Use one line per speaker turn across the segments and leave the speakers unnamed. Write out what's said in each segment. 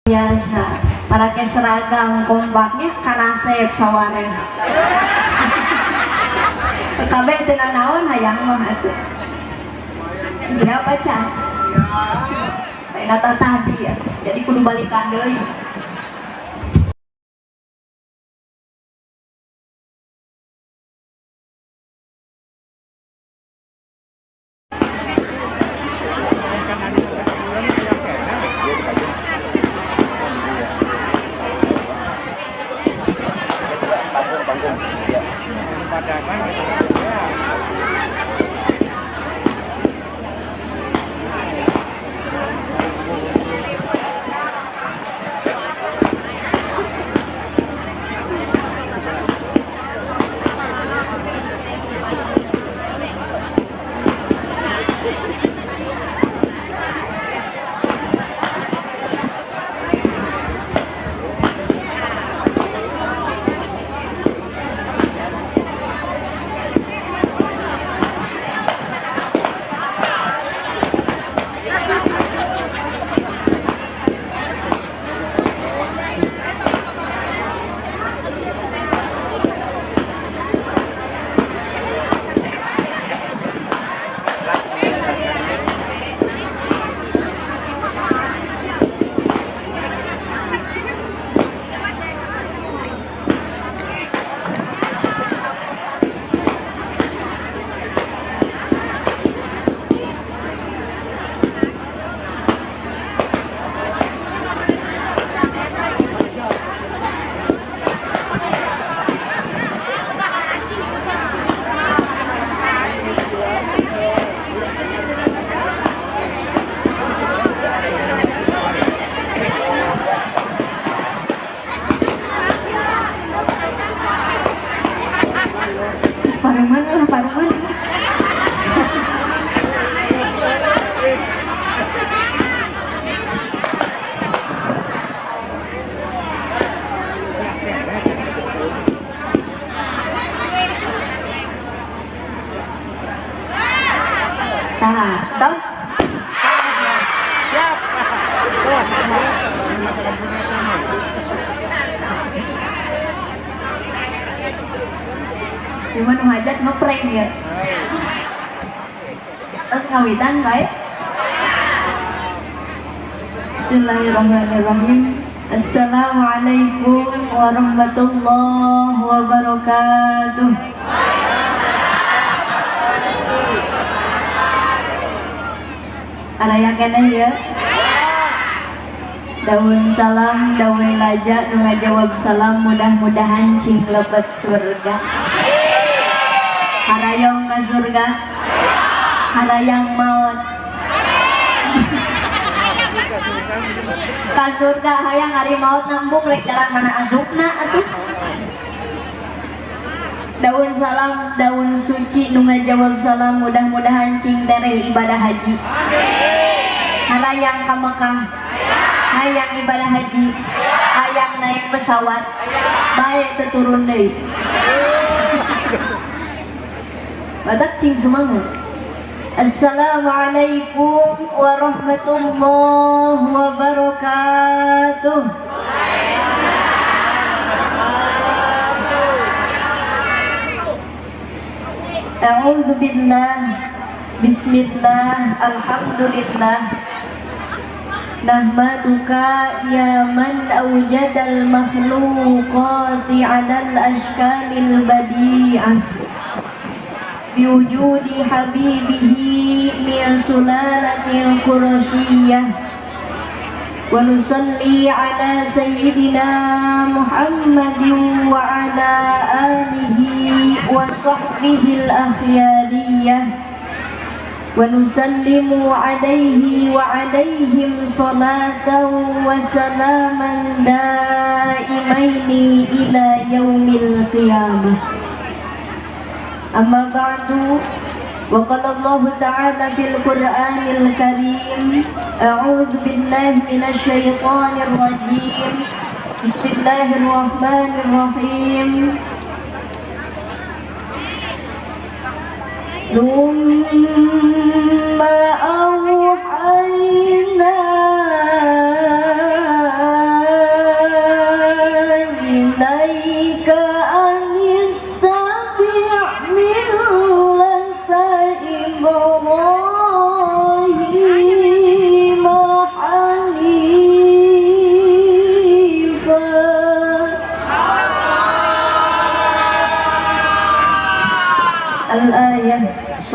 Biasa marake seragam kompaknya karasep sawareh. Kabeh teu nanaon hayang mah atuh. Siapa can? Lain tadi ya. Jadi kudu balikan deui. Paruman lah, paruman. Nah, tos.
Siap.
Cuman hajat ngeprank ya. Terus ngawitan baik. Bismillahirrahmanirrahim. Assalamualaikum warahmatullahi wabarakatuh. Araya keneh ya. Daun salam, daun laja, nu ngajawab salam, mudah-mudahan cing lebet surga. Harayong ka surga, harayang maut. Ka surga hayang hari maut nambung rek jalan mana asupna atuh. Daun salam, daun suci nu ngajawab salam, mudah-mudahan cing tereh ibadah haji. Harayang ka Mekah, hayang ibadah haji, hayang naik pesawat, bae teu turun deui. Batak cing semangat. Assalamualaikum warahmatullahi wabarakatuh. A'udzu billah, bismillah, alhamdulillah. Nahmaduka ya man awjadal makhluqati 'alal ashkalil badi'ah. Biwujudi habibihi min sulalatil qurasyiyyah. Wa nusalli ala sayyidina Muhammadin wa ala alihi wa sahbihi al-akhyariyah. Wa nusallimu alaihi wa alaihim salatan wa salaman daimaini ila yaumil qiyamah. Amma ba'du, wa qala Allah ta'ala fil Qur'anil Karim, a'udzu billahi minasy syaithanir rajim. Bismillahirrahmanirrahim. Tsumma awhayna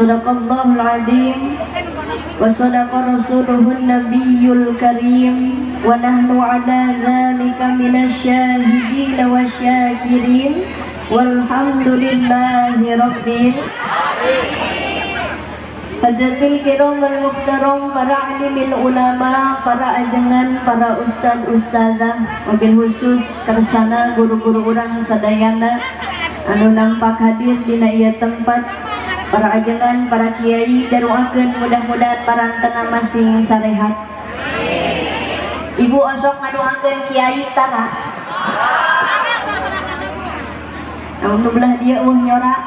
Sadaqallahul azim wa sadaqa rasuluhun nabiyyul karim wa nahnu ala dzalika minasyahidin wasyakirin walhamdulillahi rabbil alamin. Hadratil kiram wal muhtaram, para alimin ulama, para ajengan, para ustad ustazah, wabil khusus kersana guru-guru urang sadayana anu nampak hadir dina ieu tempat, para ajengan, para kiai, daruakeun mudah-mudahan parantena masing sarehat. Ibu osok ngadoakeun kiai tara. Namun nu belah dieu eueuh nyora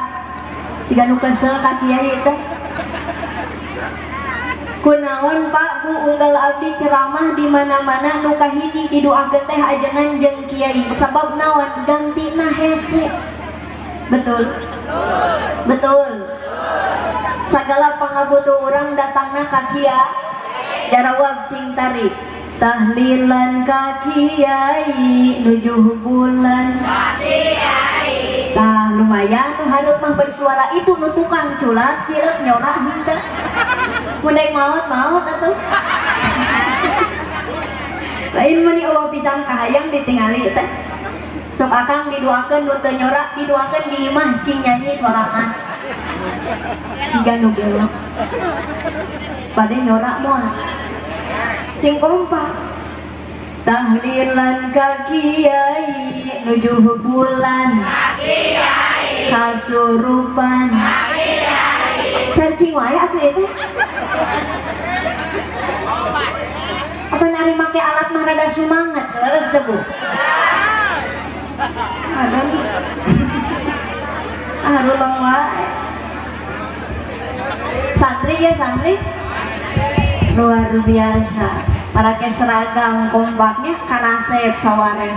siga nu kesel ka kiai teh. Kunaon Pak Bu unggal abdi ceramah di mana-mana nu kahiji didoakeun teh ajengan jeung kiai, sabab naon gantina hese. Betul? Betul. Sagala pangabutuh urang datangna ka kiai, jarawab cing tarik. Tahlilan ka kiai nuju bulan. Tah lumayan nu hareup mah bersuara itu nu tukang culak cilek nyora henteu. Mun daek maot-maot atuh. Lain meuni eueuh pisan kahayang ditingali teh. Sok akang didoakeun nu teu nyora, didoakeun di imah cing nyanyi sorangan. Siga nu gelok. Bade nyora moal. Cing kompak. Tahlilan ka kiai nuju bulan. Kasurupan. Carcing wae atuh ieu teh. Apa nari make alat mah rada sumanget, leres teh Bu. Aduh. Arulong wae. Santri ya santri. Luar biasa. Parake seragam kompaknya karasep sawareh.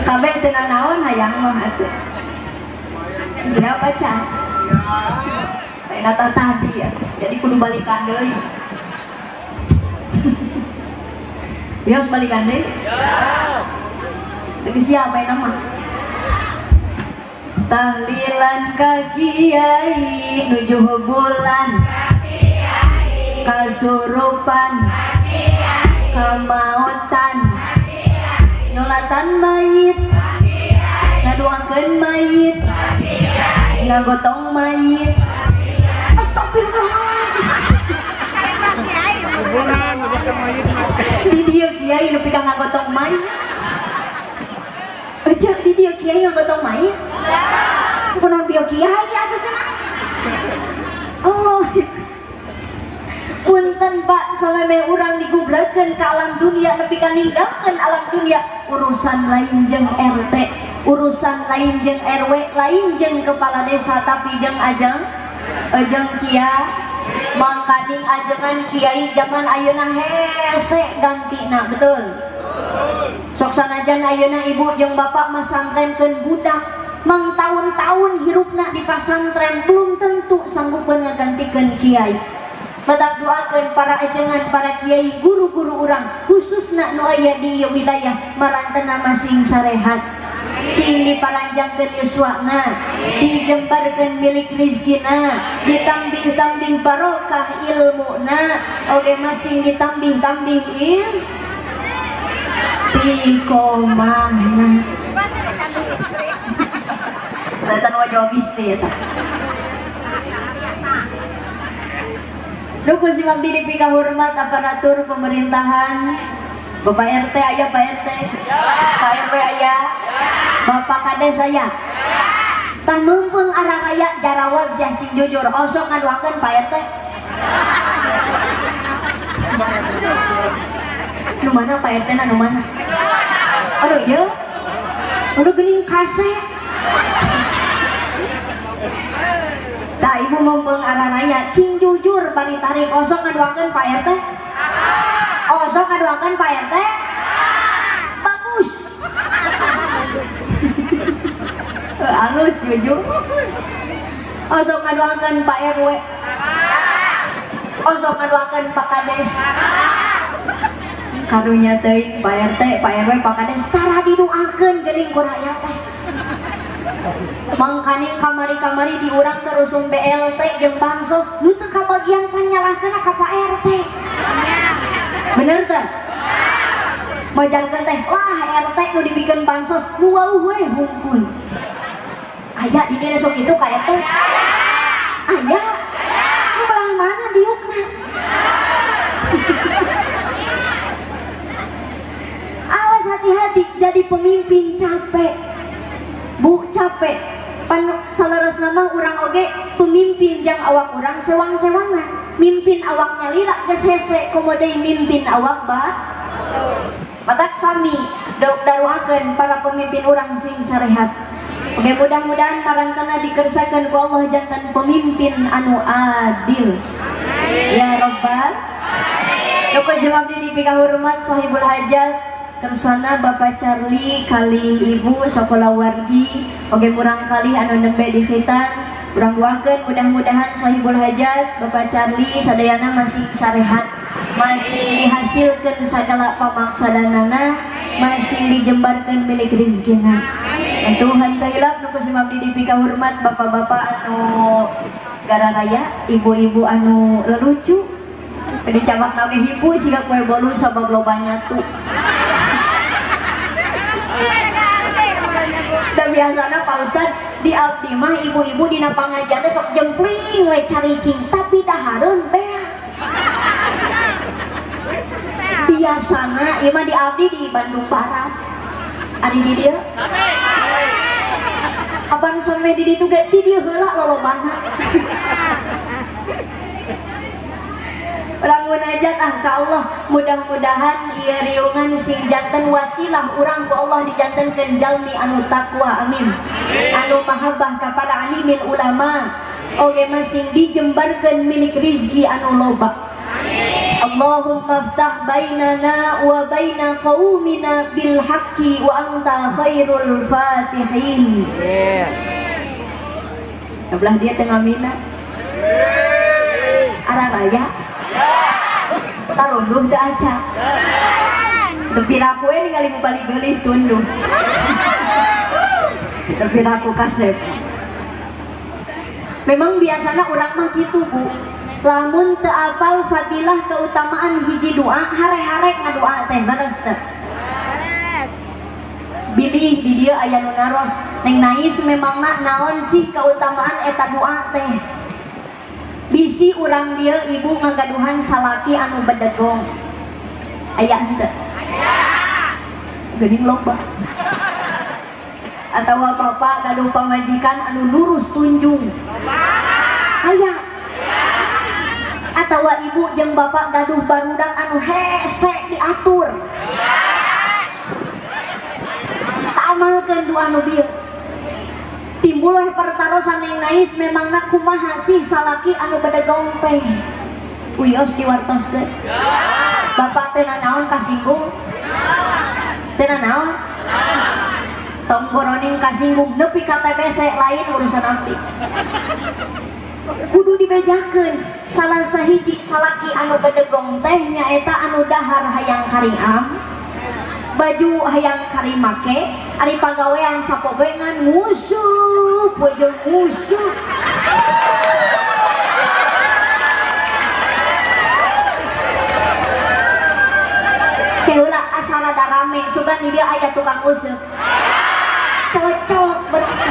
Kabeh teu nanaon hayang mah atuh. Siapa can? Lain tadi ya. Jadi kudu balikan deui. Bios balikan deui. Tapi siapa yang nama? Tahlilan ka kiai nuju bulan. Kasurupan, kemautan, nyolatan mayit, ngaduakeun mayit, ngagotong mayit. Astagfirullahaladzim. Di dieu kiai nepi ka ngagotong mayit. Aja di dieu kiai ngagotong mayit. Kunaon bieu kiai atuh cenah. Allah. Punten Pak, sameme urang digubrakeun ka alam dunia nepi ka ninggalkeun alam dunia, urusan lain jeung RT, urusan lain jeung RW, lain jeung kepala desa, tapi jeung ajeng ajeng kiai. Mangkaning ajengan kiai zaman ayeuna hese gantina, betul? Sok sanajan ayeuna ibu jeung bapak masantrenkeun budak, mang tahun-tahun hirupna di pasantren belum tentu sanggupeun ngagantikeun kiai. Matak doakeun para ajengan, para kiai, guru-guru urang, khususna nu aya di ieu wilayah marantena masing sarehat. Cing diparanjangkeun yuswana, dijembarkeun milik rizkina, ditambih-tambih barokah ilmuna, oge masing ditambih-tambih istiqomahna. Saya tan jawab istri eta. Duku si abdi dipika hormat aparatur pemerintahan, Bapak RT aya, Pak RT, Pak RW aya, Bapak Kades aya. Tah meungpeung araraya jarawab sia cing jujur, osok ngadoakeun Pak RT. Nu mana Pak RT na nu mana? Aduh ieu. Aduh geuning kasep. Tah ibu mumpung araraya cing jujur bari tarik osok ngadoakeun Pak RT. Osok ngadoakeun Pak RT. Bagus. Halus jujur. Osok ngadoakeun Pak RW. Osok ngadoakeun Pak Kades. Karunya teuing Pak RT, Pak RW, Pak Kades tara didoakeun geuning ku rakyat teh. Mangkaning kamari-kamari di urang keur usum BLT jeung bansos nu teu kabagian panyalahkeun ka Pak RT. Bener teh? Majarkeun teh lah RT nu dibikeun bansos nu wauh we hungkul. Aya di dieu sok kitu ka RT? Aya. Nu belah mana diukna? Awas hati-hati jadi pemimpin capek. Bu capek. Pan saleresna mah urang oge pemimpin jang awak urang sewang-sewangan. Mimpin awaknya lira geus hese komo deui mimpin awak ba. Matak sami daruakeun para pemimpin urang sing sarehat. Oke, mudah-mudahan marangkana dikersakeun ku Allah jantan pemimpin anu adil. Ya Rabbal. Duka sebab dipika hormat sahibul hajat kersana Bapak Charlie kali Ibu sakola wargi oge murang kali anu nembe di khitan urang doakeun mudah-mudahan sahibul hajat Bapak Charlie sadayana masih sarehat, masih dihasilkeun sagala pamaksadanana, masih dijembarkeun milik rizkina. Tuhan tahilap nu kusim abdi dipika hormat bapak-bapak anu gararaya, ibu-ibu anu lelucu dicabak oge hibu siga kue bolu sabab loba nyatu. Da biasana Pak Ustad di abdi mah ibu-ibu dina pangajian sok jempling we caricing tapi dahareun beak. Biasana ieu mah di abdi di Bandung Barat. Ari di dieu? Kapan sampe di ditu ge ti dieu heula lolobana. Urang munajat ah ka Allah, mudah-mudahan ieu riungan sing janten wasilah urang ku Allah dijantenkeun jalmi anu takwa, amin. Anu mahabbah ka para alimin ulama, oge masing dijembarkeun milik rizki anu loba. Allahumma ftah bainana wa baina qaumina bil haqqi wa anta khairul fatihin. Belah dia tengah mina. Arah raya. Tarunduh teu aca. Teu piraku we ningali mubali geulis tunduh. Teu piraku kasep. Memang biasana urang mah kitu, Bu. Lamun teu apal fadilah keutamaan hiji doa, hare-hare ngadoa teh leres teh. Bilih di dieu aya nu naros, neng nais memangna naon sih keutamaan eta doa teh? Bisi urang dieu ibu ngagaduhan salaki anu bedegong. Aya henteu? Geuning loba. Atawa bapak gaduh pamajikan anu lurus tunjung. Aya. Atawa ibu jeung bapak gaduh barudak anu hese diatur. Amalkeun doa nu bieu. Timbul we pertarosan yang nais memangna kumaha sih salaki anu bedegong teh. Uyos diwartoskeun. Bapak teh nanaon kasinggung? Teh nanaon? Tong boroning kasinggung nepi ka TBC lain urusan abdi. Kudu dibejakeun salah sahiji salaki anu bedegong teh nyaeta anu dahar hayang karingam, baju hayang karimake, ari pagawean sapobengan musuh, pojok musuh. Keheula asa rada rame, sugan di dieu aya tukang useup. Cocok berarti.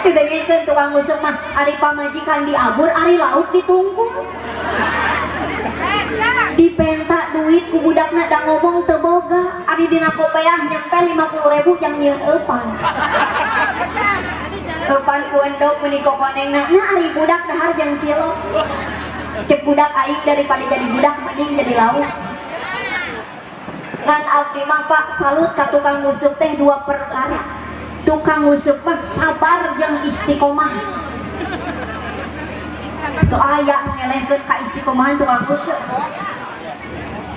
Didengekeun tukang useup mah ari pamajikan diabur, ari lauk ditungkul. Dipenta duit ku budakna da ngomong teu boga, ari dina kopeah nyampe 50.000 jang nyieun eupan. Eupan ku endog meuni kokonengna, nah ari budak dahar jang cilok. Cek budak aing daripada jadi budak mending jadi lauk. Ngan abdi mah Pak salut ka tukang nguseup teh dua perkara. Tukang nguseup mah sabar jeung istiqomah. Teu aya nu ngelehkeun ka istiqomahan tukang nguseup.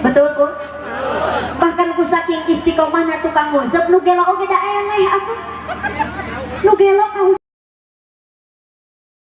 Betul bu? Bahkan ku saking istiqomahna tukang nguseup nu gelo oge da eleh atuh. Nu gelo ka